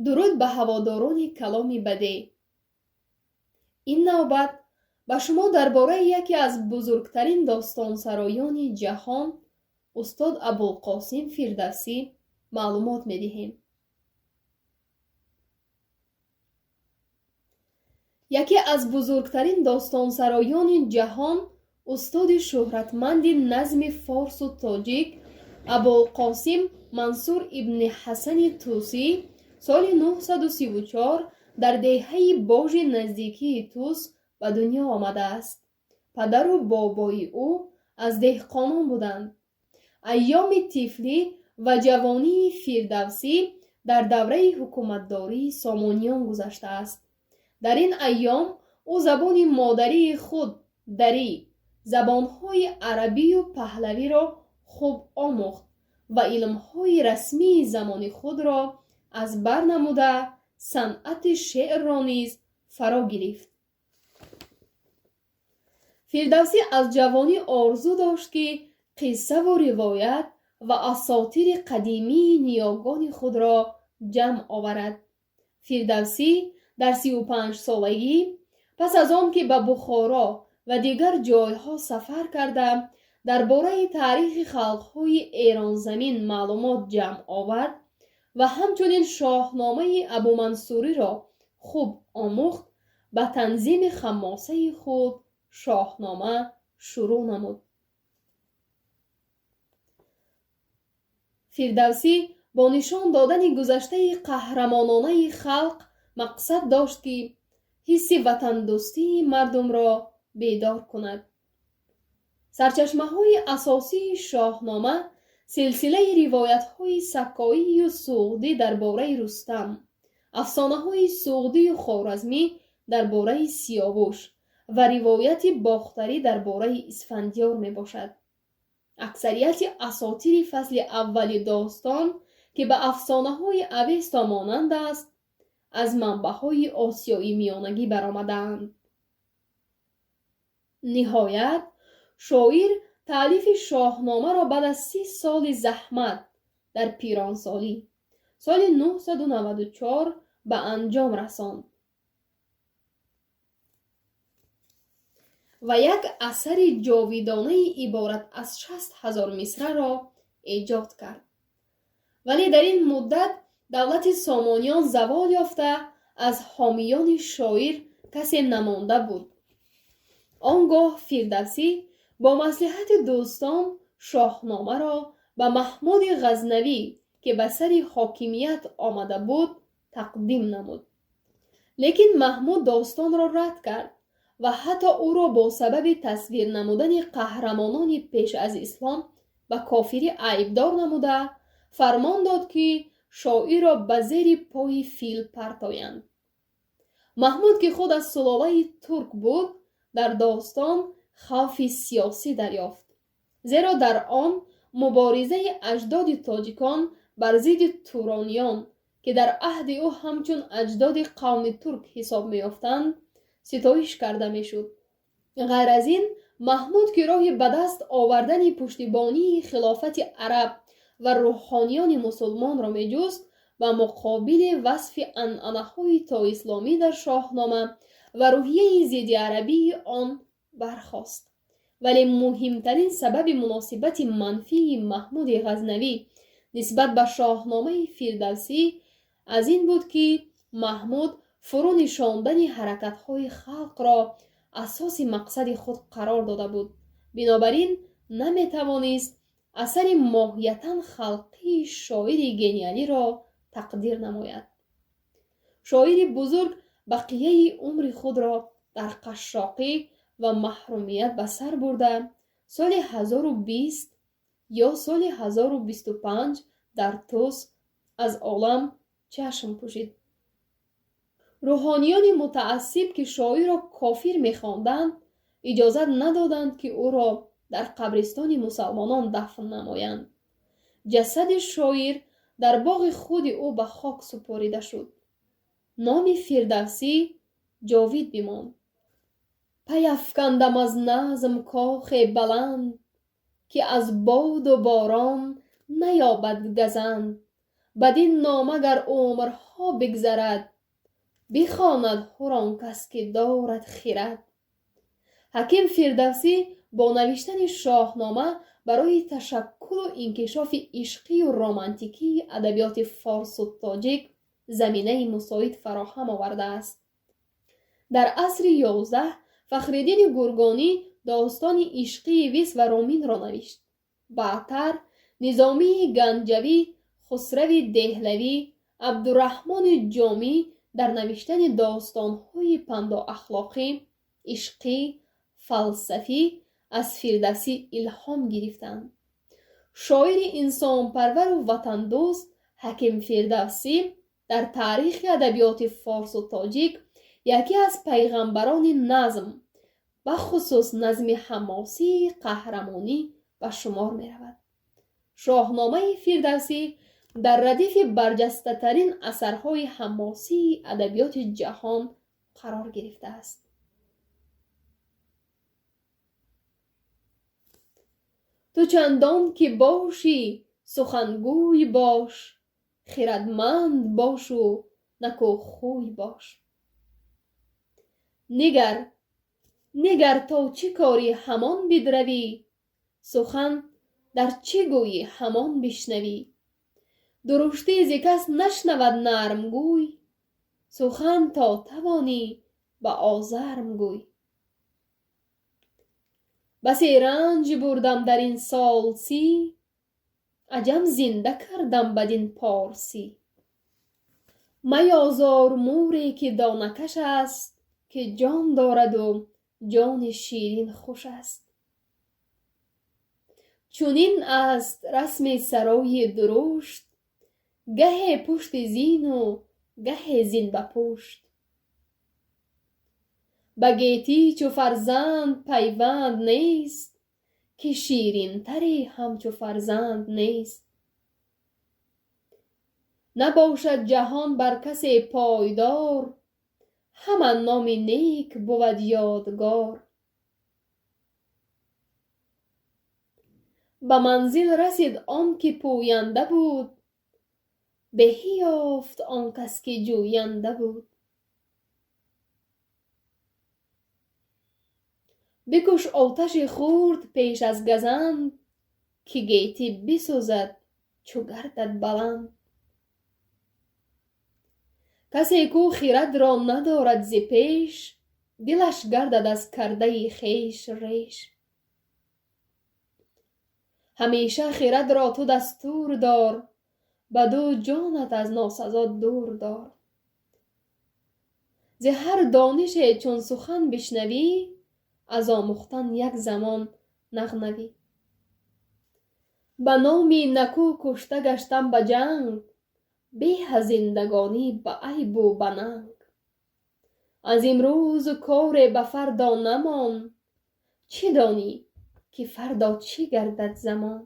Дуруд ба ҳаводорони каломи бадеъ. Ин навбат ба шумо дар бораи яке аз бузургтарин достонсароёни ҷаҳон, устод Абулқосим Фирдавсӣ, маълумот медиҳем. Яке аз бузургтарин достонсароёни ҷаҳон, устоди шӯҳратманди назми форсу тоҷик, Абулқосим Мансур ибни Ҳасани Тусӣ соли 934 дар деҳаи Божи наздикии Тус ба дунё омадааст. Падару бобои ӯ аз деҳқонон буданд. Айёми тифлӣ ва ҷавонии Фирдавсӣ дар давраи ҳукуматдории Сомониён гузаштааст. Дар ин айём ӯ забони модарии худ, дарӣ, забонҳои арабию паҳлавиро хуб омӯхт ва илмҳои расмии замони худро аз бар намуда, санъати шеърро низ фаро гирифт. Фирдавсӣ аз ҷавонӣ орзу дошт, ки қиссаву ривоят ва асотири қадимии ниёгони худро ҷамъ оварад. Фирдавсӣ дар 35-солагӣ, пас аз он ки ба Бухоро ва дигар ҷойҳо сафар карда, дар бораи таърихи халқҳои Эронзамин маълумот ҷамъ овард ва ҳамчунин Шоҳномаи Абумансуриро хуб омӯхт, ба танзими хамосаи худ, Шоҳнома, шурӯъ намуд. Фирдавсӣ бо нишон додани гузаштаи қаҳрамононаи халқ мақсад дошт, ки ҳисси ватандӯстии мардумро бедор кунад. Сарчашмаҳои асосии Шоҳнома силсилаи ривоятҳои сакоию суғдӣ дар бораи Рустам, афсонаҳои суғдию хоразмӣ дар бораи Сиёвуш ва ривояти бохтарӣ дар бораи Исфандиёр мебошад. Аксарияти асотири фасли аввали достон, ки ба афсонаҳои Авесто монанд аст, аз манбаъҳои осиёи миёнагӣ баромадаанд. Ниҳоят, шоир таълифи Шоҳномаро баъд аз 30 соли заҳмат дар пиронсолӣ, соли 994, ба анҷом расонд ва як асари ҷовидонаи иборат аз 60 000 мисраро эҷод кард. Вале дар ин муддат давлати Сомониён завол ёфта, аз ҳомиёни шоир касе намонда буд. Он гоҳ Фирдавсӣ бо маслиҳати дӯстон Шоҳномаро ба Маҳмуди Ғазнавӣ, ки ба сари ҳокимият омада буд, тақдим намуд. Лекин Маҳмуд достонро рад кард ва ҳатто ӯро бо сабаби тасвир намудани қаҳрамонони пеш аз ислом ба кофирӣ айбдор намуда, фармон дод, ки шоирро ба зери пои фил партоянд. Маҳмуд, ки худ аз сулолаи турк буд, дар достон хавфи сиёсӣ дарёфт, зеро дар он муборизаи аҷдоди тоҷикон бар зидди турониён, ки дар аҳди ӯ ҳамчун аҷдоди қавми турк ҳисоб меёфтанд, ситоиш карда мешуд. Ғайр аз ин, Маҳмуд, ки роҳи ба даст овардани пуштибонии хилофати араб ва рӯҳониёни мусулмонро меҷуст, ба муқобили васфи анъанаҳои тоисломӣ дар Шоҳнома ва рӯҳияи зиддиарабии он бархост. Вале муҳимтарин сабаби муносибати манфии Маҳмуди Ғазнавӣ нисбат ба Шоҳномаи Фирдавсӣ аз ин буд, ки Маҳмуд фурӯ нишондани ҳаракатҳои халқро асоси мақсади худ қарор дода буд. Бинобар ин наметавонист асари моҳиятан халқии шоири гениалиро тақдир намояд. Шоири бузург бақияи умри худро дар қашшоқӣ ва маҳрумият ба сар бурда, соли 1020 ё соли 1025 дар Тус аз олам чашм пӯшид. Рӯҳониёни мутаассиб, ки шоирро кофир мехонданд, иҷозат надоданд, ки ӯро дар қабристони мусалмонон дафн намоянд. Ҷасади шоир дар боғи худи ӯ ба хок супорида шуд. Номи Фирдавсӣ ҷовид бимонд. Паяфкандам аз назм кохе баланд, ки аз боду борон наёбад газанд. Бадин нома гар умрҳо бигзарад, бихонад ҳур он кас, ки дорад хирад. Ҳаким Фирдавсӣ бо навиштани Шоҳнома барои ташаккулу инкишофи ишқию романтикии адабиёти форсу тоҷик заминаи мусоид фароҳам овардааст. Дар асри 11 Фахриддини Гургонӣ достони ишқии Вис ва Роминро навишт. Баъдтар Низомии Ганҷавӣ, Хусрави Деҳлавӣ, Абдураҳмони Ҷомӣ дар навиштани достонҳои пандоахлоқӣ, ишқӣ, фалсафӣ аз Фирдавсӣ илҳом гирифтанд. Шоири инсонпарвару ватандӯст Ҳаким Фирдавсӣ дар таърихи адабиёти форсу тоҷик яке аз пайғамбарони назм, бахусус назми ҳамосии қаҳрамонӣ, ба шумор меравад. Шоҳномаи Фирдавсӣ дар радифи барҷастатарин асарҳои ҳамосии адабиёти ҷаҳон қарор гирифтааст. Ту чандон ки бошӣ, сухангӯй бош, хирадманд бошу накӯхӯй бош. Нигар, нигар, то чӣ корӣ ҳамон бидравӣ, сухан дар чӣ гӯйӣ ҳамон бишнавӣ. Дуруштӣ зи кас нашнавад нармгӯй, сухан то тавонӣ ба озарм гӯй. Басе ранҷ бурдам дар ин сол 30, аҷам зинда кардам бадин порсӣ. Меозор мӯре, ки донакаш аст, ки ҷон дораду ҷони ширин хуш аст. Чунин аст расми сарои дурушт, гаҳе пушти зину гаҳе зин ба пушт. Ба гетӣ чу фарзанд пайванд нест, ки ширинтаре ҳамчу фарзанд нест. Набошад ҷаҳон бар касе пойдор, ҳама номи нек бувад ёдгор. Ба манзил расид он, ки пӯянда буд, беҳӣ ёфт он кас, ки ҷӯянда буд. Бикуш оташи хурд пеш аз газанд, ки гетӣ бисӯзад, чу гардад баланд. Касе кӯ хирадро надорад зи пеш, дилаш гардад аз кардаи хеш реш. Ҳамеша хирадро ту дастур дор, баду ҷонат аз носазо дур дор. Зи ҳар донише чун сухан бишнавӣ, аз омӯхтан як замон нағнавӣ. Ба номи накӯ кушта гаштам ба ҷанг, беҳ аз зиндагонӣ ба айбу ба нанг. Аз имрӯз коре ба фардо намон, чӣ донӣ, ки фардо чӣ гардад замон.